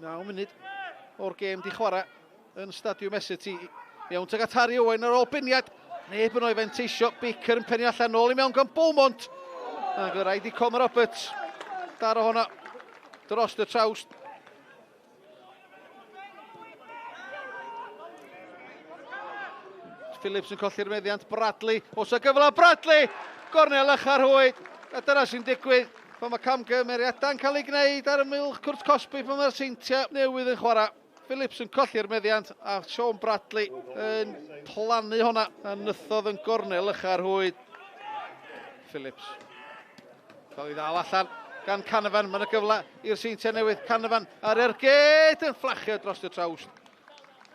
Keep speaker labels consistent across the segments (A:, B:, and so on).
A: 9 munud o'r gêm di chwarae yn Stadiwm Essity. Mewn tuag at Harry Owen ar ôl beniad. Neb yn o'i fenteisio. Baker yn penio allan nôl i mewn gan Beaumont. Ac oedd rhaid i Conor Roberts daro hwnna dros y trawst. Phillips yn colli'r meddiant, Bradley, os y gyfle, Bradley! Gornel ychar hwyd, a dyna sy'n digwydd pan mae camgymeriadau'n cael ei gwneud ar y milch cwrt cosbi pan mae'r Seintiau newydd yn chwarae. Phillips yn colli'r meddiant a Sean Bradley yn plannu honna a nythodd yn gornel ychar hwyd. Phillips Cael ei ddal allan gan Canavan. Mae'n y gyfle i'r Seintiau Newydd. Canavan ar ergyd yn fflachio dros y trawst.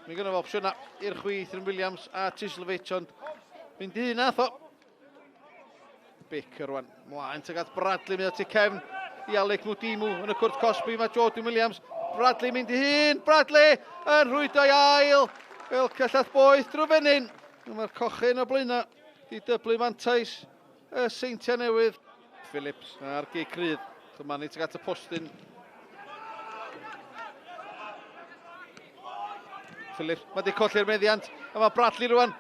A: Mi gynnu fo opsiynau i'r chwith yn Williams a Tislovic, ond mynd i un ath o. Baker rwan, mlaen tuag at Bradley, mynd at y cefn i Alec Mudimu yn y cwrt cosbi. Mae Jordan Williams, Bradley mynd i hun, Bradley yn rhwydo i ail, fel cyllell boeth drwy fenyn. Mae'r cochyn o blaenau di dyblu mantais Y Seintiau Newydd. Phillips ar gic rydd. Chymanu tuag at y postyn. Phillips, mae wedi colli'r meddiant. A mae Bradley rwan.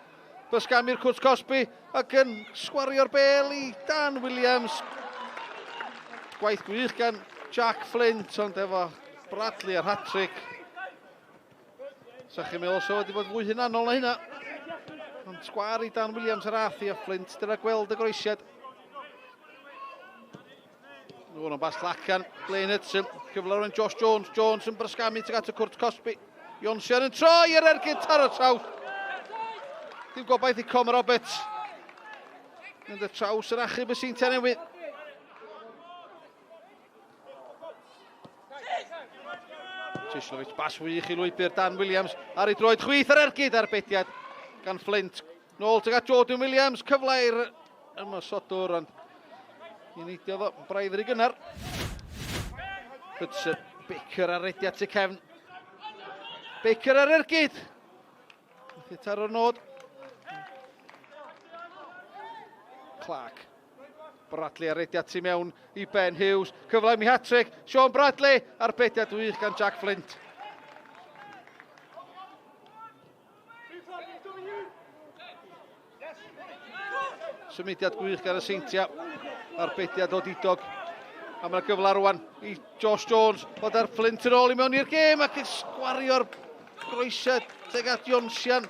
A: Bysgamu'r cwrt cosbi ac yn sgwario'r bel i Dan Williams. Gwaith gwych gan Jack Flint, ond efo Bradley ar hat-trick. Sa chi'n meddwl so wedi bod fwy hunanol na hynna. Ond sgwar i Dan Williams ar ath i a Flint. Dyna gweld y groesiad. Hwn o'n bas llacan, Blaine Hudson. Cyfle rwy'n Josh Jones. Jones yn brysgamu tuag at y cwrt cosbi. Jonsian yn troi yr ergyd taro traws. Dim gobaith i Com Roberts. Mynd y traws yr achub y Seintiau Newydd. Tislovic, bas wych i lwybr Dan Williams ar ei droed chwith ar ergyd ar bediad gan Flint. Nôl tuag at Jordan Williams, cyfle i'r ymosodwr, ond i neidio fo braidd rhy gynnar. Hudson, Baker ar rediad tu cefn. Baker ar ergyd. Methu taro'r nod. Clark. Bradley ar rediad tu mewn i Ben Hughes. Cyfle am ei hat-trick. Sean Bradley ar bediad wych gan Jack Flint. Symudiad gwych gan y Seintiau. Arbediad o didog. A mae'na gyfle rwan i Josh Jones fod ar Flint yn ôl i mewn i'r gêm ac yn sgwario'r groesiad teg at Jonsian.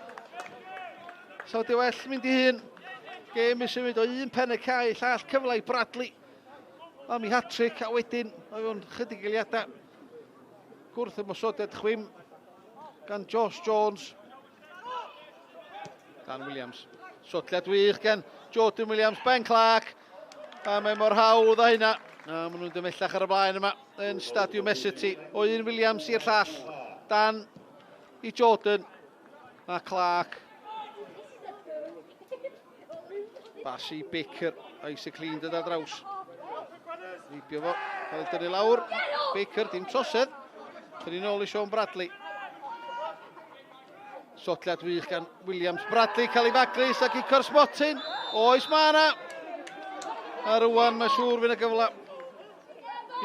A: Sa wedi well mynd i hun. Gêm i symud o un pen y cae, llall cyfle i Bradley am ei hat-trick a wedyn o fewn chydig eiliadau gwrth ymosodiad chwim gan Josh Jones. Dan Williams. Sodliad wych gan Jordan Williams, Ben Clark. A mae mor hawdd â hynna. A maen nhw'n dymellach ar y blaen yma yn Stadiwm Essity. O un Williams i'r llall. Dan i Jordan. A Clark. Bas i Baker. Isaac Lean dod ar draws. Heibio fo. Cael ei dynnu lawr. Baker, dim trosedd. Tynnu nôl i Sean Bradley. Sodliad wych gan Williams. Bradley cael ei faglu ac i Corsmotyn. Oes mae yna. A rwan mae siŵr fydd y gyfle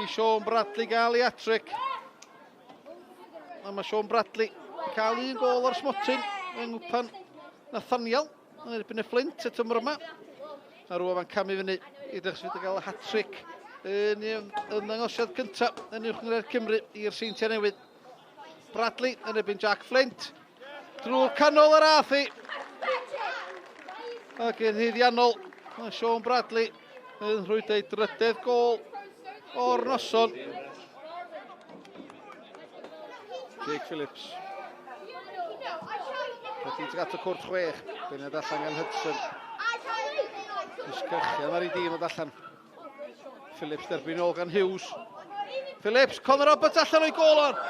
A: i Sean Bradley gael ei atric. A mae Sean Bradley yn cael un gol o'r smotyn yng nghwpan Nathaniel yn erbyn y Flint y tymor yma. A rwan mae'n camu fyny i ddechrau fydd gael hat-trick yn ei ymddangosiad cyntaf yn Uwch Gynghrair Cymru i'r Seintiau Newydd. Bradley yn erbyn Jack Flint. Drwy'r canol yr ath i. Ac yn hyddiannol, mae Sean Bradley yn rhwydo ei drydedd gol o'r noson. Jake Phillips. Wedi tuag at y cwrt chwech. Beniad allan gan Hudson. Ysgyrchiad ar ei dîm o allan. Phillips derbyn ôl gan Hughes. Phillips, Conor Roberts allan o'i gol o'r.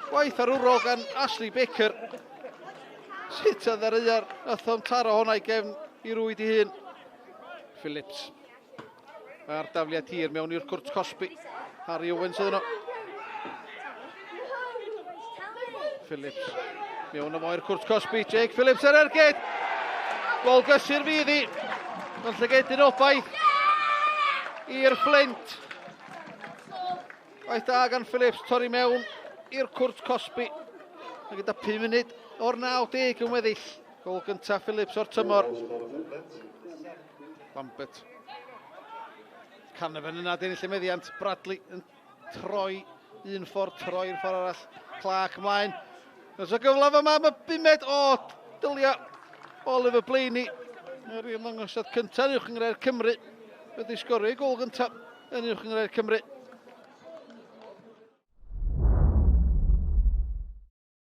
A: Gwaith arwrol gan Ashley Baker. Sut oedd ar eiar, nath o'n taro hwnna i gefn i rwyd i hun. Phillips. A'r dafliad hir mewn i'r cwrt cosbi. Harry Owens oedd yno. Phillips. Mewn o i'r cwrt cosbi. Jake Phillips ar ergyd. Gol gysur fydd hi. Mae'n llygedyn obaith i'r Flint. Gwaith da gan Phillips, torri mewn i'r cwrt cosbi. A gyda 5 munud o'r 90 yn weddill. Gol gyntaf Phillips o'r tymor. Lambert. Canavan yna, dyn lle meddiant. Bradley yn troi un ffordd, troi'r ffordd arall. Clark ymlaen. Os o gyfle fa mae bumed o dylia Oliver Blaney. Yr ymddangosiad cyntaf yn uwch gynghrair Cymru. Wedi sgorio ei gol gyntaf yn uwch gynghrair Cymru.